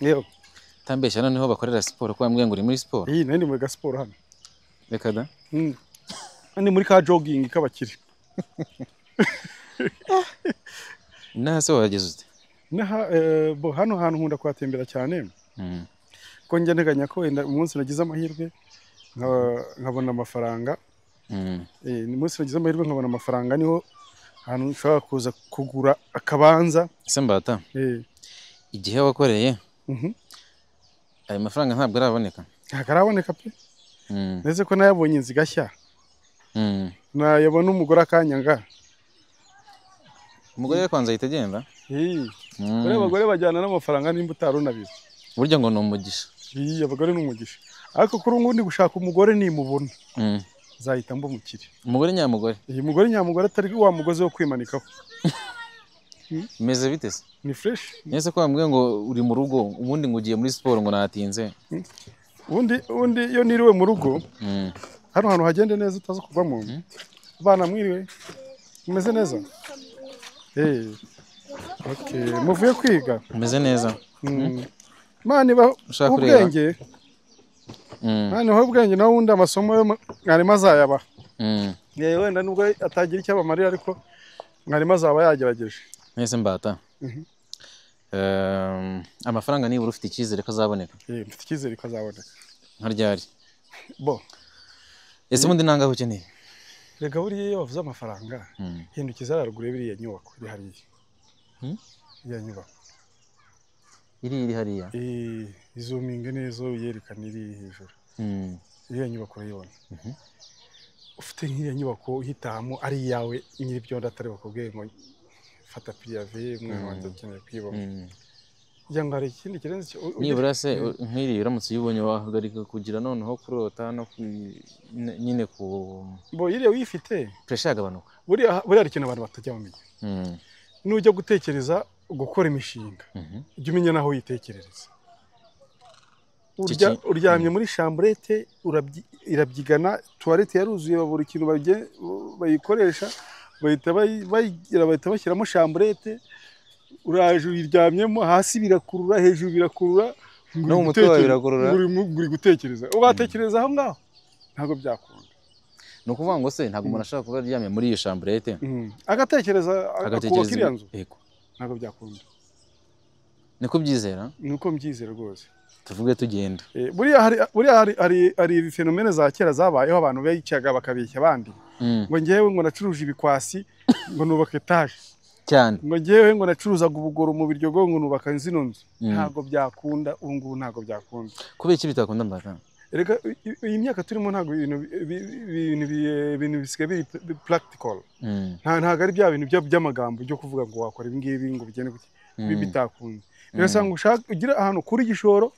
Yego. Tambeshya noneho bakorera siporo ko bambwiye ngo uri muri siporo. Iyi nari muri siporo hano. Reka da. Ni muri ka jogging k'abakire. Inaha se wahageze ute? Inaha bo hano hantu nkunda kuhatembera cyane. Ko njya nteganya ko wenda umunsi nagize amahirwe nkabona amafaranga. Umunsi nagize amahirwe nkabona amafaranga niho ahantu nshobora kuza kugura akabanza. Ese Mbata, igihe wakoreye ayo mafaranga ntabwo araboneka? Ntabwo araboneka pe. Ndetse ko nayabonye inzu igashya. Nayabona umugore akanyanga. Umugore we kwanza ahita agenda? Buriya abagore bajyana n'amafaranga nimba utari unabizi. Burya ngo ni umugisha. Abagore ni umugisha. Ariko kuri ubu ndi gushaka umugore nimubona. Nzahita mba umukire. Umugore nyamugore? Iyi mugore nyamugore atari wa mugozi wo kwimanikaho. Meze bite se? Ni fresh. Nese ko bambwiye ngo uri mu rugo ubundi ngo ugiye muri siporo ngo natinze. Ubundi iyo niriwe mu rugo hano hantu hagende neza utaza kugwamo. Abana mwiriwe mumeze neza? Okay, muvuye kwiga? Meze neza. Mani ba ubwenge. Mani ho ubwenge naho undi amasomo yo mwarimu azayaba. Yewe wenda nubwo atagira icyo abamarira ariko mwarimu azaba yagerageje. Nese Mbata. Amafaranga nibura ufite icyizere ko azaboneka? Mfite icyizere ko azaboneka. Nka ryari? Bo. Ese ubundi nangahe ukeneye? Rega buriya iyo bavuze amafaranga hindukiza haruguru biriya nyubako iri hariya. Iriya nyubako. Iri hariya. Izuminga neza yerekana iri hejuru. Iriya nyubako urayibona. Ufite nk'iriya nyubako uhitamo ari iyawe nyir'ibyondo atari bakubwiye ngo fata piyave umwana wanjye akeneye kwibamo. Kugira ngo hari ikindi kirenze nibura se nk'iri uramutse uyibonye wahagarika kugira noneho kurota no nyine ku bo iriya uyifite pressure yagabanuka. Buriya hari ikintu abantu batajya bamenya. Nujya gutekereza gukora imishinga ujye umenya naho uyitekerereza. Uryamye muri chambrette irabyigana, toilette yaruzuye babura ikintu bayikoresha bahita bashyiramo chambrette, uraje uyiryamyemo hasi birakurura hejuru birakurura no mu mutwe wawe birakurura uri gutekereza ugatekereza aho ngaho ntabwo byakunda. Ni ukuvuga ngo se ntabwo umuntu ashobora kuba aryamye muri iyo chambrette agatekereza akubaka iriya nzu, ntabwo byakunda. Niko byizera? Niko mbyizera rwose. Tuvuge tugenda. Buriya hari phenomene za kera zabayeho abantu bicaga bakabeshya abandi ngo ngewe ngo nacuruje ibikwasi ngo nubaka etage cyane, ngo ngewe ngo nacuruzaga ubugoro mu Biryogo ngo nubaka zino nzu. Ntabwo byakunda ubu ngubu, ntabwo byakunda. Kubera iki bitakunda Mbata? Reka iyi myaka turimo ntabwo ibintu bisigaye biri practical. Ntabwo ari bya bintu by'amagambo byo kuvuga ngo wakora ibi ngibi ngo bigende gutya, bitakunda. Birasanga ushaka ugira ahantu kuri gishoro,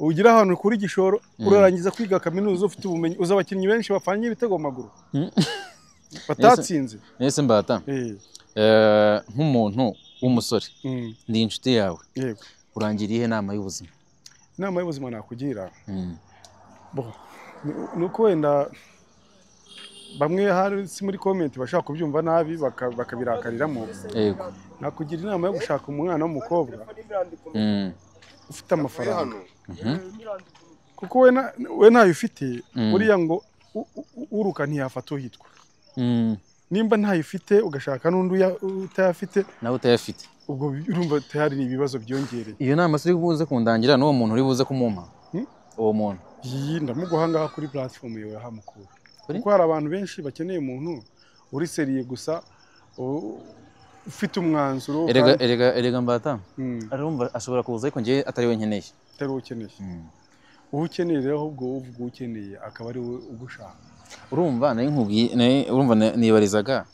ugira ahantu kuri gishoro urarangiza kwiga kaminuza ufite ubumenyi, uza abakinnyi benshi bapfanye ibitego mu maguru batatsinze. Nese Mbata, nk'umuntu w'umusore ndi inshuti yawe, urangira iyihe nama y'ubuzima? Inama y'ubuzima nakugira nuko wenda bamwe hari si muri comment bashaka kubyumva nabi bakabirakariramo. Nakugira inama yo gushaka umwana w'umukobwa ufite amafaranga, kuko we ntayo ufite buriya ngo uruka ntiyafata uhitwa. Nimba ntayo ufite ugashaka n'undi utayafite nawe utayafite, ubwo urumva tayari ni ibibazo byongereye. Iyo nama siri buze kundangira n'uwo muntu uri buze kumumpa uwo muntu iyi ndamuguha ngaha kuri platform yawe hamukura, kuko hari abantu benshi bakeneye umuntu uri seriye gusa ufite umwanzuro. Erega Mbata, arumva ashobora kuza ariko ngiye atari we nkeneye. Atari we ukeneye. Uwo ukeneye rero ahubwo uvuga ukeneye akaba ari we ugushaka. Urumva nari nkubwiye, urumva nibarizaga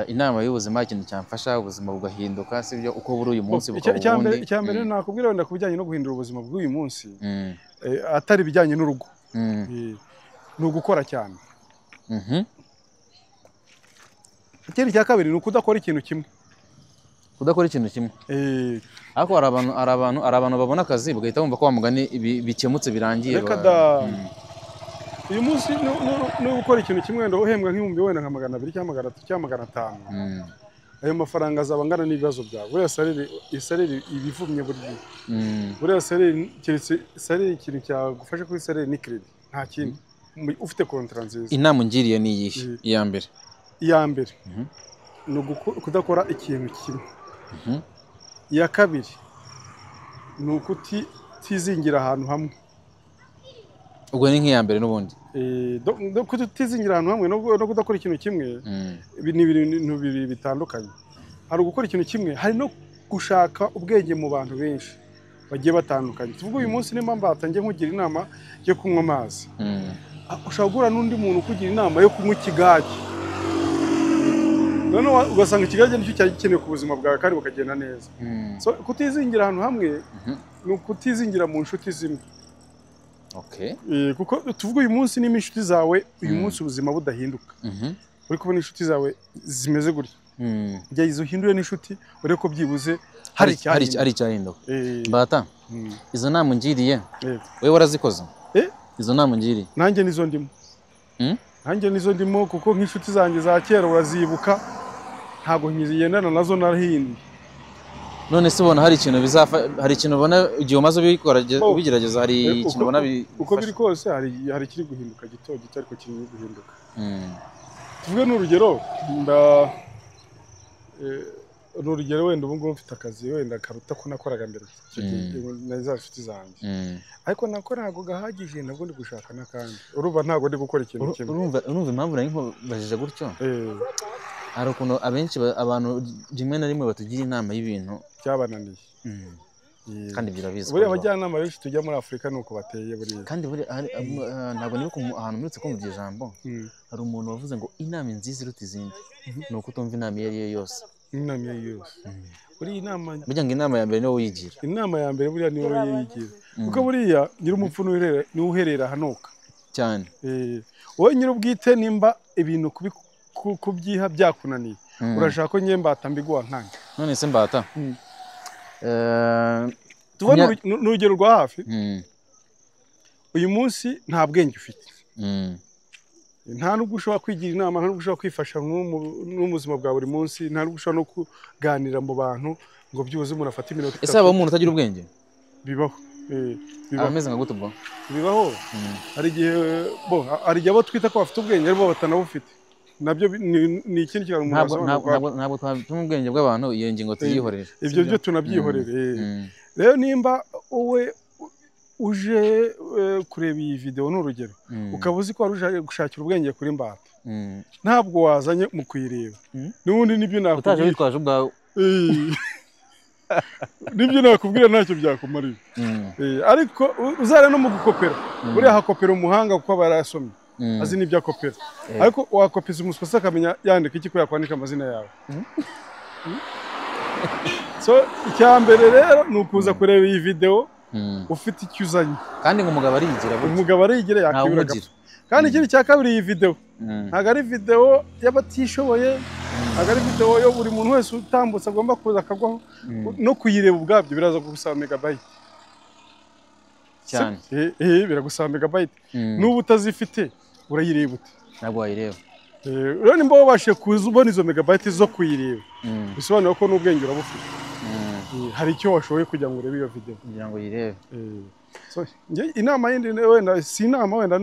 inama y'ubuzima ikintu cyamfasha ubuzima bugahinduka, sibyo uko buri uyu munsi bukaba ubundi. Icyambere nakubwira wenda kubijyanye no guhindura ubuzima bw'uyu munsi atari ibijyanye n'urugo, ni ugukora cyane. Ikindi cya kabiri ni ukudakora ikintu kimwe. Kudakora ikintu kimwe. Ariko hari abantu babona akazi bagahita bumva ko wa mugani bikemutse birangiye. Reka da. Uyu munsi no gukora ikintu kimwe wenda uhembwa nk'ibihumbi wenda nka 200 cyangwa 300 cyangwa 500. Ayo mafaranga azaba angana n'ibibazo byawe. Buriya salaire ibivumye buri gihe. Buriya salaire, keretse salaire, ikintu cyagufasha kuri salaire ni crédit, nta kindi. Ufite contrat nziza. Inama ungiriye ni iyihe? Iya mbere. Iya mbere ni kudakora ikintu kimwe. Iya kabiri ni ukutizingira ahantu hamwe. Ubwo ni nk'iya mbere n'ubundi. Kutizingira ahantu hamwe no kudakora ikintu kimwe, ibi ni ibintu bibiri bitandukanye. Hari ugukora ikintu kimwe, hari no gushaka ubwenge mu bantu benshi bagiye batandukanye. Tuvuge uyu munsi nimba mbatangiye nkugira inama yo kunywa amazi, ushobora guhura n'undi muntu ukugira inama yo kunywa ikigage, noneho ugasanga ikigage nicyo cyari gikenewe ku buzima bwawe kandi bukagenda neza. So, kutizingira ahantu hamwe ni ukutizingira mu nshuti zimwe. Kuko tuvuge uyu munsi niba inshuti zawe uyu munsi ubuzima budahinduka, uri kubona inshuti zawe zimeze gutya, gerageza uhindure n'inshuti, urebe ko byibuze hari icyahinduka. Hari icyahinduka. Mbata, izo nama ungiriye wowe warazikoze? Izo nama ungiriye Nanjye nizo ndimo. Nanjye nizo ndimo, kuko nk'inshuti zanjye za kera urazibuka, ntabwo nkizigendana nazo, narahinduye. None se ubona hari ikintu bizafa, hari ikintu ubona igihe umaze ubikora, ubigerageza, hari ikintu ubona Uko biri kose hari ikiri guhinduka gito gito, ariko kiri guhinduka. Tuvuge n'urugero, n'urugero wenda ubu ngubu mfite akazi wenda karuta ko nakoraga mbere, icyo gihe na za nshuti zanjye, ariko nako ntabwo gahagije, nabwo ndi gushaka n'akandi. Urumva ntabwo ndi gukora ikintu kimwe. Urumva impamvu nari nkubajije gutyo? Hari ukuntu abenshi abantu rimwe na rimwe batugira inama y'ibintu byabananiye. Kandi birabizi. Buriya abajyanama benshi tujya muri Afurika ni uko bateye buriya. Kandi ntabwo nibuka ahantu mperutse kumva iryo jambo. Hari umuntu wavuze ngo inama nziza iruta izindi ni uko utumva inama iyo ari yo yose. Inama iyo ari yo yose. Buriya inama, burya ngo inama ya mbere niwo wiyigira. Inama ya mbere buriya niwo yiyigira. Kuko buriya nyir'umupfu niwe uherera ahanuka. Cyane. Wowe nyir'ubwite nimba ibintu kubyiha byakunaniye, urashaka ko njye Mbata mbiguha nkanjye. None se Mbata, tubone n'urugero rwa hafi. Uyu munsi nta bwenge ufite, nta nubwo ushobora kwigira inama, nta nubwo ushobora kwifasha n'ubuzima bwa buri munsi, nta nubwo ushobora no kuganira mu bantu ngo byibuze umuntu afate iminota Ese habaho umuntu utagira ubwenge? Bibaho. Aba ameze nka gute ubwo? Bibaho. Hari igihe hari igihe abo twita ko bafite ubwenge aribo batanabufite. Nabyo ni ikindi kintu umuntu asobanura. Ntabwo twapima ubwenge bw'abantu, iyo ngingo tuyihorere. Ibyo byo tunabyihorere. Rero nimba wowe uje kureba iyi video n'urugero, ukaba uzi ko wari uje gushakira ubwenge kuri Mbata, ntabwo wazanye mu kuyireba. N'ubundi nibyo nakubwira. Utaje witwaje ubwawe. Nibyo nakubwira ntacyo byakumarira. Ariko uzare no mu gukopera. Buriya hakopera umuhanga kuko aba yarasomye, azi n'ibyo akopera. Ariko wakopeza umuswa akamenya yandika iki ko yakwandika amazina yawe. So icya mbere rero ni ukuza kureba iyi video ufite icyo uzanye. Kandi ngo umugabo arigira burya. Umugabo arigira yakwibura. Kandi ikindi cya kabiri, iyi video ntabwo ari video y'abatishoboye, ntabwo ari video yo buri muntu wese utambutse agomba kuza akagwaho. No kuyireba ubwabyo biraza kugusaba megabyte. Cyane. Biragusaba megabyte. N'ubu utazifite urayireba ute? Ntabwo wayireba. Rero nimba wabashije kubona izo megabyte zo kuyireba, bisobanura ko n'ubwenge urabufite. Hari icyo washoboye kugira ngo urebe iyo video. Kugira ngo uyirebe. So inama yindi wenda si inama, wenda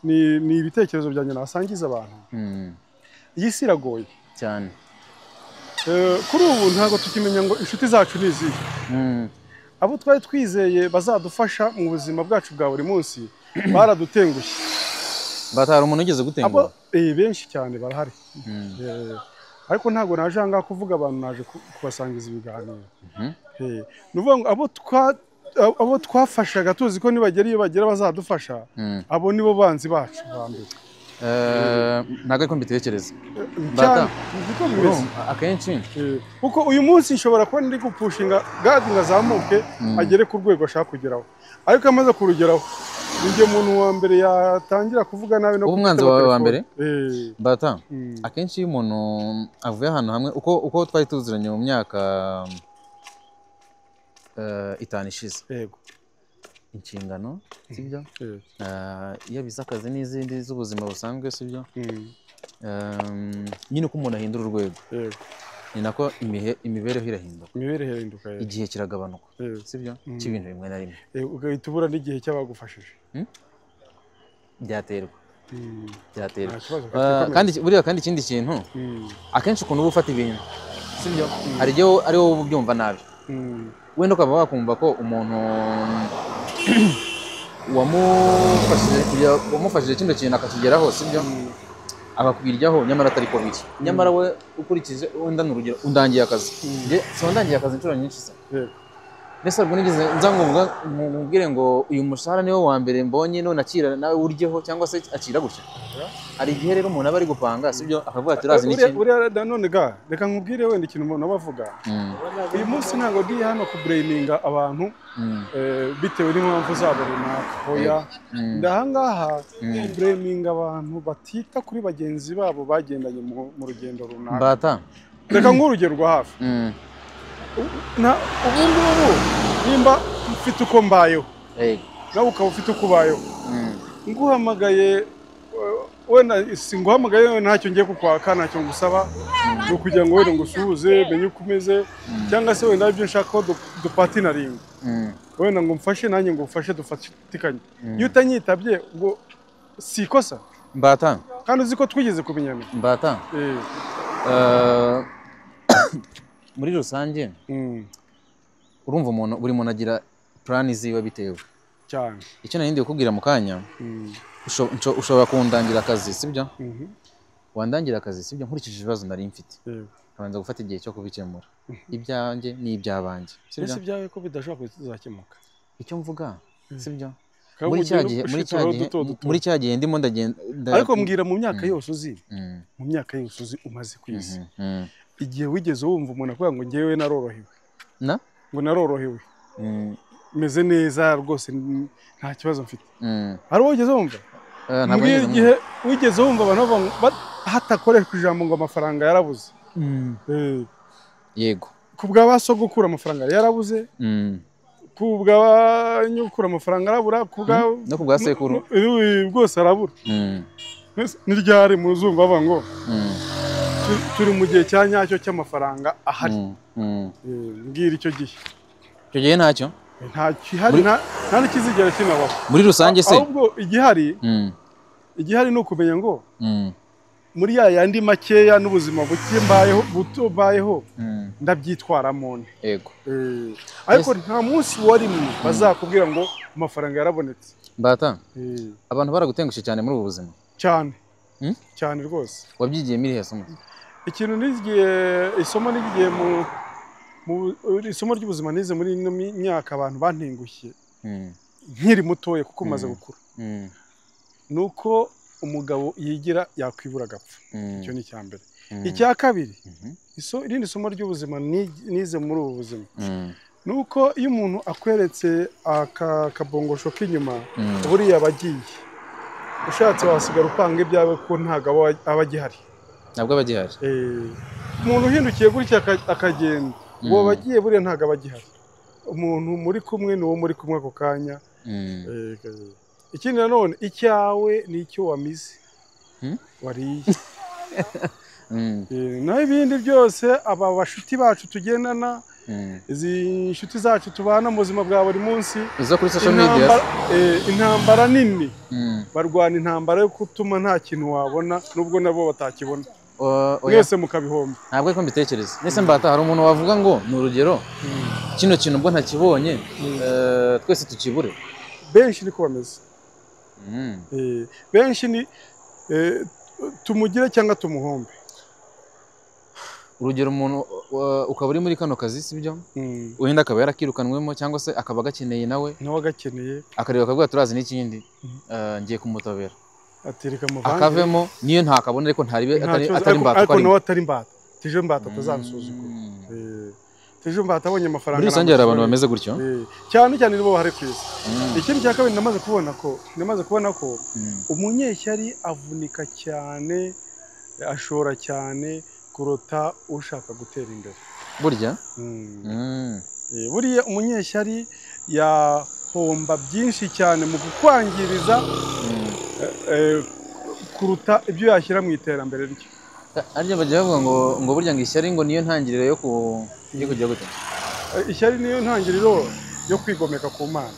ni ibitekerezo byanjye nasangiza abantu. Iyi si iragoye cyane. Kuri ubu ntabwo tukimenya ngo inshuti zacu ni izihe. Abo twari twizeye bazadufasha mu buzima bwacu bwa buri munsi baradutengushye. Batari umuntu ugeze gutenguha? Benshi cyane barahari. Ariko ntabwo naje aha ngaha kuvuga abantu, naje kubasangiza ibiganiro. Ni ukuvuga ngo abo twafashaga tuzi ko nibagera iyo bagera bazadufasha, abo nibo banzi bacu ba mbere. Ntabwo ariko mbitekereza. Akenshi kuko uyu munsi nshobora kuba ndi gupushinga gadi ngo azamuke agere ku rwego ashaka kugeraho, ariko amaze kurugeraho ninjye muntu wa mbere yatangira kuvuga nabi no umwanzi wawe wa mbere. Mbata, akenshi iyo umuntu avuye ahantu hamwe, uko twari tuziranye mu myaka 5 ishize, yego, inshingano sibyo, iyo biza akazi n'izindi z'ubuzima busanzwe sibyo, nyine uko umuntu ahindura urwego, Ni nako imibereho irahinduka. Imibereho irahinduka. Igihe kiragabanuka. Sibyo? Cy'ibintu bimwe na rimwe. Ugahita ubura n'igihe cy'abagufashije. Byaterwa. Byaterwa. Kandi buriya kandi ikindi kintu akenshi ukuntu uba ufata ibintu. Sibyo? Hari igihe ari wowe ubyumva nabi. Wenda ukaba wakumva ko umuntu wamufashije kino kintu akakigeraho, sibyo? Akakwiryaho nyamara atari ko biri. Nyamara we ukurikije wenda n'urugero undangiye akazi. Nge so ndangiye akazi inshuro nyinshi se. Mbese ubwo nigeze nza nkubwire ngo uyu mushahara niwo wa mbere mbonye none akira nawe uryeho cyangwa se akira gutya. Hari igihe rero umuntu aba ari gupanga, sibyo? Akavuga ati urazi n'iki. Uriya none ga reka nkubwire wenda ikintu umuntu aba avuga. Uyu munsi ntabwo ndi hano kublaminga abantu bitewe n'impamvu zabo runaka. Oya, ndahangaha kublaminga abantu batita kuri bagenzi babo bagendanye mu rugendo runaka. Mbata. Reka nk'urugero rwa hafi. Ubu ngubu nimba mfite uko mbayeho nawe ukaba ufite uko ubayeho, nguhamagaye wenda singuhamagaye ntacyo ngiye kukwaka, ntacyo ngusaba, ni ukugira ngo wenda ngusuhuze menye uko umeze, cyangwa se wenda ibyo nshaka ko dupatinaringa, wenda ngo mfashe nanjye ngo mfashe dufatikanye. Iyo utanyitabye ubwo si ikosa. Mbata. Kandi uzi ko twigeze kumenyana. Mbata. Muri rusange urumva umuntu buri muntu agira plan ziwe bitewe cyane. Icyo nari ndiye kukubwira mu kanya, ushobora kundangira akazi, sibyo? Wandangira akazi, sibyo? Nkurikije ibibazo nari mfite nkabanza gufata igihe cyo kubikemura ibyanjye n'iby'abanjye, sibyo? Ese ibyawe ko bidashobora kuzakemuka? Icyo mvuga, sibyo? Muri cya gihe ndimo ndagenda, ariko mbwira mu myaka yose uzi, mu myaka yose uzi umaze ku isi, igihe wigeze wumva umuntu akuvuga ngo ngewe narorohewe, ngo narorohewe meze neza rwose nta kibazo mfite, hari uwo wigeze wumva? Mbwira igihe wigeze wumva abantu hatakoreshwa ijambo ngo amafaranga yarabuze. Yego. Ku bwa ba sogokuru amafaranga yarabuze, ku bwa nyokuru amafaranga arabura, ku bwa no ku bwa sekuru rwose arabura. Ni ryari muzumva bavuga ngo turi mu gihe cya nyacyo cy'amafaranga ahari? Mbwira icyo gihe. Icyo gihe ntacyo? Nta gihari, nta n'ikizigera kinabaho. Muri rusange se? Ahubwo igihari, igihari ni ukumenya ngo muri ya yandi makeya n'ubuzima buke mbayeho, buto mbayeho, ndabyitwaramo nte. Yego. Ariko nta munsi warimwe bazakubwira ngo amafaranga yarabonetse. Mbata. Abantu baragutengushye cyane muri ubu buzima. Cyane. Cyane rwose. Wabyigiye muri somo? Ikintu nigiye isomo nigiye mu isomo ry'ubuzima nize muri ino myaka abantu bantengushye nkiri mutoye kuko maze gukura, nuko umugabo yigira yakwibura agapfa. Icyo ni icya mbere. Icya kabiri, irindi somo ry'ubuzima nize muri ubu buzima, nuko iyo umuntu akweretse aka kabongosho k'inyuma buriya abagiye, ushatse wasigara upanga ibyawe ko ntabwo aba agihari. Ntabwo aba agihari. Umuntu uhindukiye gutya akagenda, uwo bagiye buriya ntabwo aba agihari. Umuntu muri kumwe ni uwo muri kumwe ako kanya. Ikindi nanone icyawe ni icyo wamize wariye. Naho ibindi byose aba bashuti bacu tugendana, izi inshuti zacu tubana mu buzima bwa buri munsi, izo kuri social media, intambara nini barwana intambara yo gutuma nta kintu wabona nubwo nabo batakibona, mwese mukabihomba. Ntabwo ariko mbitekereza. Nese Mbata, hari umuntu wavuga ngo ni urugero kino kintu ubwo ntakibonye twese tukibure? Benshi niko bameze. Benshi ni tumugire cyangwa tumuhombe. Urugero umuntu ukaba uri muri kano kazi, sibyo? Wenda akaba yarakirukanwemo cyangwa se akaba agakeneye nawe agakeneye, akareba akavuga turazi n'ikindi ngiye kumutobera, atereka muvange akavemo, niyo ntakabona ariko ntaribe atari Mbata, ariko nawe atari Mbata, tejo Mbata atazansuzugura. Tejo Mbata abonye amafaranga. Muri rusange hari abantu bameze gutyo cyane cyane nibo bahari ku isi. Ikindi cya kabiri namaze kubona ko umunyeshyari avunika cyane, ashora cyane kuruta ushaka gutera imbere. Burya buriya umunyeshyari yahomba byinshi cyane mu kukwangiriza kuruta ibyo yashyira mu iterambere rye. Arya bajya bavuga ngo burya ngo ishyari ngo niyo ntangiriro yo kujya gute? Ishyari niyo ntangiriro yo kwigomeka ku Mana.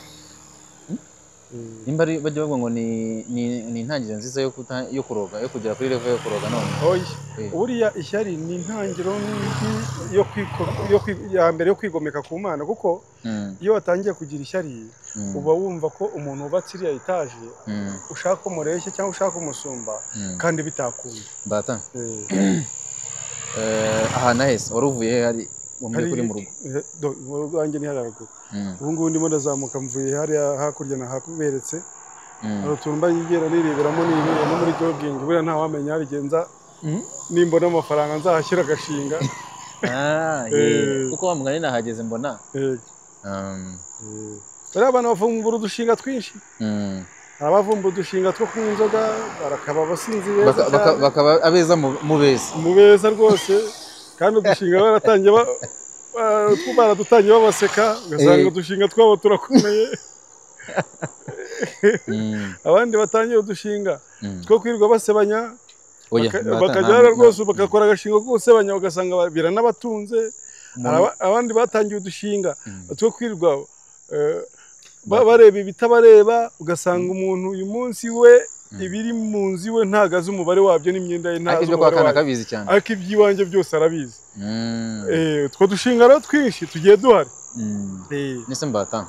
Nimba ari bajya bavuga ngo ni intangiriro nziza yo kuroga, yo kugera kuri level yo kuroga none. Oya, buriya ishyari ni intangiriro ya mbere yo kwigomeka ku Mana, kuko iyo watangiye kugira ishyari uba wumva ko umuntu wubatse iriya etaje ushaka umureshya cyangwa ushaka umusumba kandi bitakunda. Mbata. Aha nahese wari uvuye hari wamuri kuri mu rugo. Mu rugo wanjye ni haruguru. Ubu ngubu ndimo ndazamuka mvuye hariya hakurya na hakuberetse. Hari utuntu mba ngera nireberamo no muri jogging, buriya nta wamenya habigenza nimbona amafaranga nzahashyira agashinga. Kuko wa mugani nahageze mbona. Bariya abantu bavumbura udushinga twinshi. Hari abavumbura udushinga two kunywa inzoga barakaba abasinzi beza cyane. Bakaba abeza mu beza. Mu beza rwose, kandi udushinga baratangiye baradutangiye babaseka, ugasanga udushinga twabo turakomeye. Abandi batangiye udushinga two kwirirwa basebanya, bakajya rwose bagakora agashinga ko gusebanya ugasanga biranabatunze. Abandi batangiye udushinga two kwirirwa bareba ibitabareba, ugasanga umuntu uyu munsi we ibiri mu nzu iwe ntago azi umubare wabyo n'imyenda ye ntazi umubare wabyo, ariko iby'iwanjye byose arabizi. Utwo dushinga rero twinshi tugiye duhari. Nese Mbata,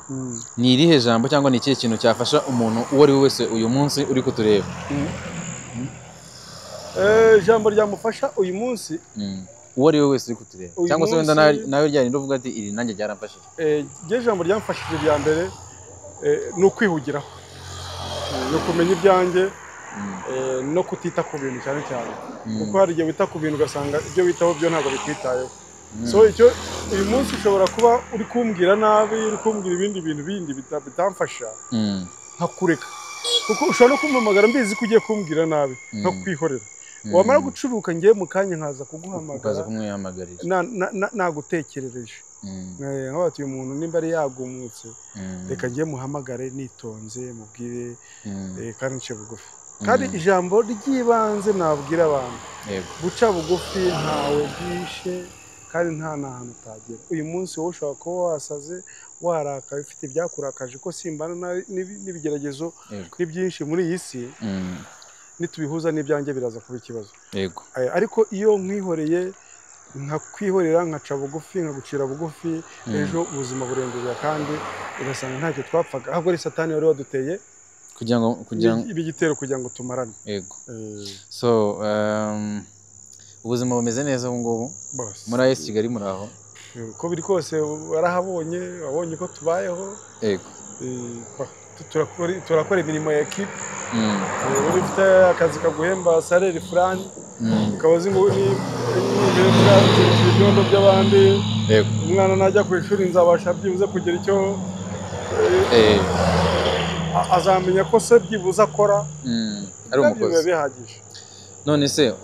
ni irihe jambo cyangwa ni ikihe kintu cyafasha umuntu uwo ari we wese uyu munsi uri kutureba? Ijambo ryamufasha uyu munsi uwo ari we wese uri kutureba, cyangwa se wenda nawe ryari uvuga ati iri nanjye ryaramfashije. Ijambo ryamfashije rya mbere ni ukwihugiraho, no kumenya ibyanjye no kutita ku bintu cyane cyane, kuko hari igihe wita ku bintu ugasanga ibyo witaho byo ntabwo bikwitayeho. So icyo uyu munsi ushobora kuba uri kumbwira nabi, uri kumbwira ibindi bintu bindi bitamfasha, nkakureka, kuko ushobora no kumpamagara mbizi ko ugiye kumbwira nabi nkakwihorera. Wamara gucuruka ngiye mu kanya nkaza kuguhamagara, nagutekerereje nk'abati uyu muntu nimba ari yagumutse reka ngiye muhamagare nitonze mubwire kandi nce bugufi. Kandi ijambo ry'ibanze nabwira abantu, guca bugufi ntawe bwishe kandi nta n'ahantu utagera. Uyu munsi wowe ushobora kuba wasaze, warakaye, ufite ibyakurakaje, ko simbana n'ibigeragezo ni byinshi muri iyi si, nitubihuza n'ibyanjye biraza kuba ikibazo. Ariko iyo nkwihoreye, nkakwihorera, nkaca bugufi, nkagucira bugufi, ejo ubuzima burendera kandi ugasanga ntacyo twapfaga, ahubwo ari Satani wari waduteye kugira ngo ibigitero kugira ngo tumarane. Yego. So ubuzima bumeze neza ubu ngubu muri AS Kigali muri aho uko biri kose warahabonye, wabonye ko tubayeho. Yego. Turakora imirimo ya equipe. Uri ufite akazi kaguhemba salaire franc, ukaba uzi ngo ni ibyondo by'abandi. Umwana najya ku ishuri nzabasha byibuze kugira icyo azamenya ko se byibuze akora, ari umukozi bihagije. None se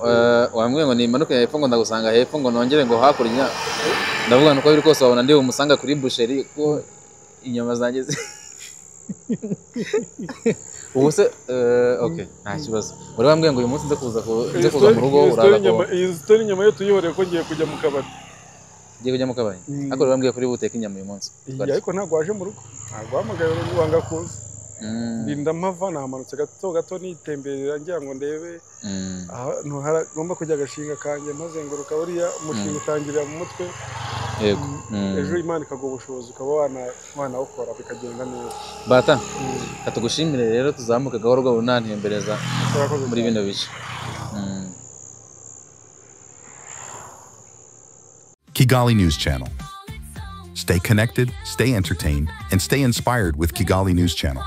wambwiye ngo nimanuke hepfo ngo ndagusanga hepfo ngo nongere ngo hakurya, ndavuga nuko biri kose wabona ndi umusanga kuri boucherie ko inyama zanjye ubu se okay nta kibazo. Wari wambwiye ngo uyu munsi nze kuza mu rugo uraza ko iyi story inyama yo tuyihoreye ko ngiye kujya mu kabari. Ngiye kujya mu kabari ariko wari wambwiye kuri buteke inyama uyu munsi. Ariko ntabwo waje mu rugo, ntabwo wahamagaye wanga kuza. Ndinda mpava namanutse gato gato nitemberera ngira ngo ndebe ahantu hagomba kujya agashinga kanjye, mazenguruka buriya umushinga utangirira mu mutwe. Yego. Ejo Imana ikaguha ubushobozi ukaba wanawukora bikagenda neza. Bata, katugushimire rero tuzamuke gahoro gahoro unantembereza muri bino bice. Kigali News Channel. Stay connected, stay entertained, and stay inspired with Kigali News Channel.